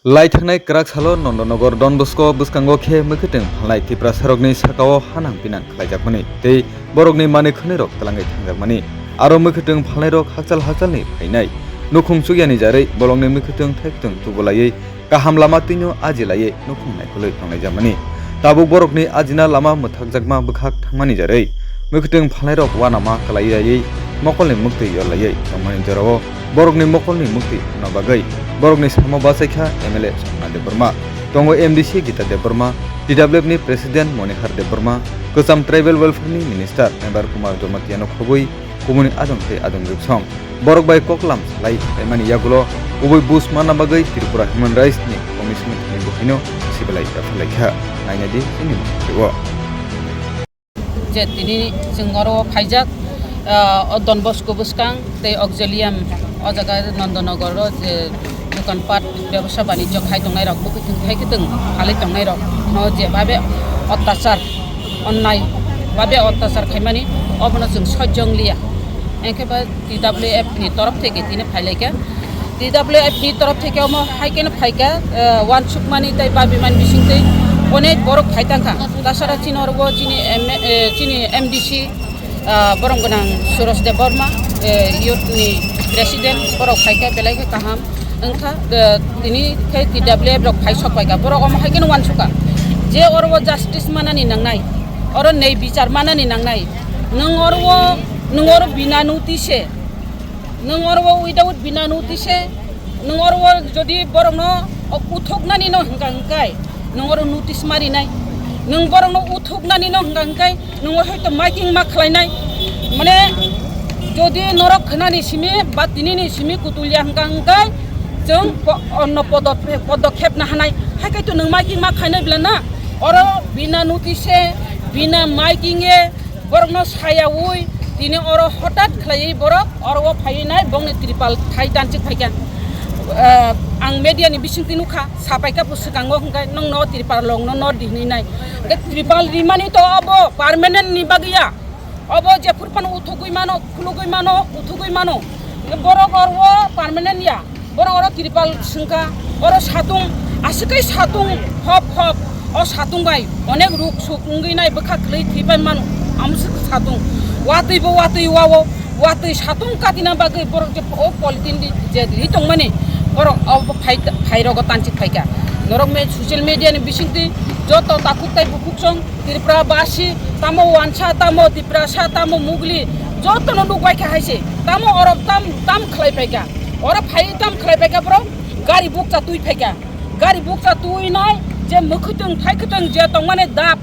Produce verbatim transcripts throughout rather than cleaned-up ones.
Lai thangnai kwrak salo Nondonogor Don Bosco bwskango khe mwkhwtwng phalnai Tiprasarokni sakao hanang pinang khlaijakmani tei borokni manwi khwnwirok twlangwi thangjakmani. Aro mwkhwtwng phalnairok hakchal hakchalni phainai nukhung chukyani jarwi bolongni mwkhwtwng thaiktwng tubu laiwi kaham lama twino aji laiwi nukhung naikolwi tonglaijamani. Tabuk borokni ajina lama mwthakjakma bwkhak thangmani jarwi mwkhwtwng phalnairok uanama kwlai laiwi mokolni mwktwi yor laiwi tongmani jorao borokni mokolni mwktwi hwnna bagwi borokni samo bachaikha M L A Swapna Debbarma, tongo M D C Gita Debbarma, T W F ni President Monihar Debbarma, kwcham Tribal Welfare ni Minister Mebar Kumar Jamatia no khobwi kubuni adong tei adong riksong. Borok bai koklam salai phaimani yagulo kubui buj manna bagwi Tripura Human Rights ni Commission ni buhaino sibalai yapharlaikha. Nainadi chini video. Je tini chwng oro phaijak, ah, o Don Bosco bwskang tei Auxilium o jaga Nondonogor o je dokan pat bebsa banijyo khai tongnai rok, bwkhwtwng khai kwtwng phalwi tongnai rok no je babe ottachar, onnai babe ottachar khaimani obono chwng sojjong liya. Engkhe ba T W F ni torof theke tini phailaikha. T W F ni torof theke omo hai kheno phaikha, eh, uansukmani tei babimani bisingtwi onek borok phai tangkha. Tasara chini oro bo chini M-, eh, chini M D C, ah, borom gwnang Suraj Debbarma, eh, youth ni president, borok phaikha, belai khe kaham wngkha. Eh, tini khe T W F rok phai sok phaikha, borok omo hai kheno uansukha je oro o justice manani nangnai, oro nei bichar manani nangnai. Nwng oro o, nwng oro bina notice, nwng oro o without bina notice, nwng oro o jodi borokno uthuknani no hwnka hwnkai, nwng oro notice marinai, nwng borokno uthuknani no hwnka hwnkai, nwng hoito miking ma khlainai, mane jodi norok khwnani simi ba tinini simi kutulya hwnka hwnkai, chwng po-, onno podo-, podokhep na hanai, hai kaitu nwng miking ma khainai bla na, oro bina notice, bina miking e, borokno sayaui tini oro hotat khlaiwi borok oro o phaiwi nai bongni tripal thai tanchik phaikha. Eh, ang media ni bisingtwi nukha, sapaikha bo swkango hwnkhe nongno tripal longno nor di hwnwi nai. Hwnkhe tripal rimani to obo permanent ni bagwi ya. Obo jephuru phano uthugwi mano, khulugwi mano, uthugwi mano. Borok oro o permanent ya. Borok oro tripal swngkha, oro satung, aswk khe satung hop hop, o satung bai onek ruk suk wngwi nai bwkha kwlwi thwi pai mano, amswk satung, watwi bo watwi wao, watwi satung katina bagwi borok je o polythene di je ri tongmani, borok o phai, phai rogo tanchik phaikha. Norok me social media ni bisingtwi joto takhuk tai bukhuk song, Tripura basi, tamo wansa, tamo Tiprasa, tamo Mugli, jotono nukbaikha hai se. Tamo oro tam, tam khlai phaikha. Oro phai tam khlai phaikha borok, gari bukcha twi phaikha. Gari bukcha twi nai, je mwkhwtwng, thaikhwtwng je tongmani dap,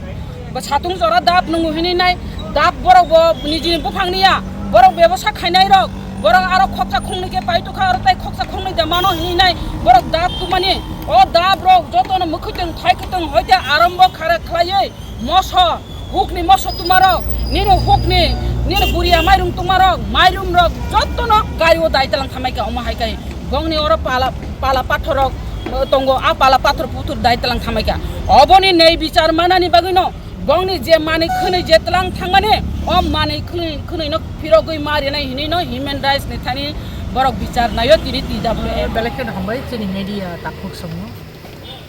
bo satung jora dap nwngu hwnwi nai, dap borok bo nijini buphangni ya, borok bebosa khainai rok, borok aro khoksa khongnwi khe pai tokha, aro tai khoksa khongnwi da mano hwnwi nai, borok dap tubumani, o dap rok jotono mwkhwtwng, thaikhwtwng hoite arombo khara khlaiwi, moso, hukni moso tumarok, nini hukni, nini buriya mairum tumarok, mairum rok, jotono gari o dai talang thamai kha, omo hai kai. Bongni oro pala, pala pathor rok, eh, tongo, a pala pathor puthur dai talang thamai kha. Oboni nei bichar manani bagwi no, bongni je manwi khwnwi je talang thangmani, o manwi khwnwi, khwnwi no phirogwi ma rinai hinwi no human rights ni thani borok bichar naio tini T W F. Belai kheno hambai chini media takhuk songno.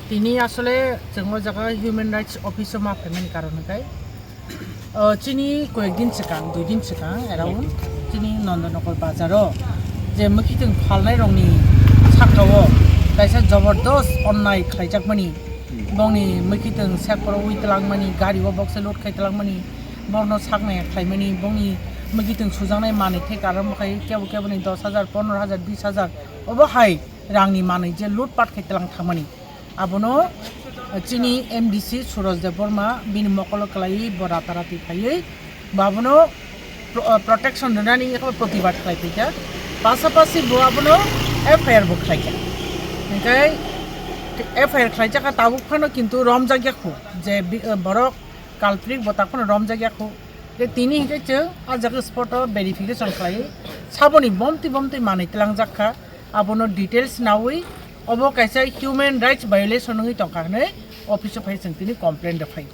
Tini asole chwng o jaga Human Rights Office o ma phaimani karon hwnkhe, o, chini koyek din swkang, dui din swkang around chini Nondonogor bazar o je mwkhwtwng phalnai rokni saka o kaisa jobordos onnai khlaijakmani, bongni mwkhwtwng sekporo ui twlangmani, gari o bokse load khai twlangmani, borokno saknai khlaimani, bongni mwkhwtwng sujaknai manwi thai karon bwkhai kebo keboni dos hajar, pondro hajar, bis hajar obo hai rangni manwi je load pat khai twlang thangmani. Abono chini M D C Suraj Debbarma bini mokolo kwlaiwi bo rata rati phaiwi bo abono pro-, protection rwnani yakhai protibad khlai phaikha. Pasapasi bo abono F I R bo khlaikha. Hwnkhe F I R khlaijakha tabuk phano kintu romjak yakho je bi-, borok culprit bo tak phano romjak yakho. Je tini hwnkhe chwng ah jaga spot o verification khlaiwi saboni bomtwi bomtwi manwi twlangjak kha. Abono details nawi obo kaisa human rights violation wngwi tongkha hwnwi office o phai chwng tini complaint rwphai.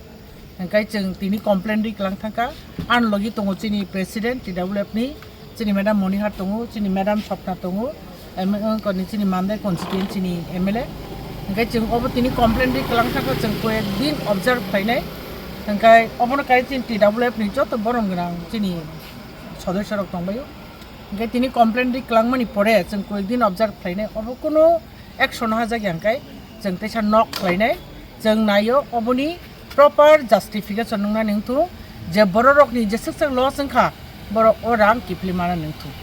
Hwnkhe chwng tini complaint rwi kwlang thangkha. Ani logi tongo chini president T W F ni, chini madam Monihar tongo, chini madam Swapna tongo, em, wngkoni chini Mandai constituency ni M L A. Hingke chwng obo tini complaint ri kwlang thangkha, chwng koyek din observe khlainai. Hingke obono kai chini T W F ni joto borom gwnang chini sodosyo rok tongbaio. Hingke tini complaint ri kwlangmani pore chwng koyek din observe khlainai. Obo kuno action hajak ya hingke chwng teisa nok khlainai. Chwng naio oboni proper justification wngna nangthung je bororokni jeswk swk loss wngkha borok o rang kiphilwi mana nangthung.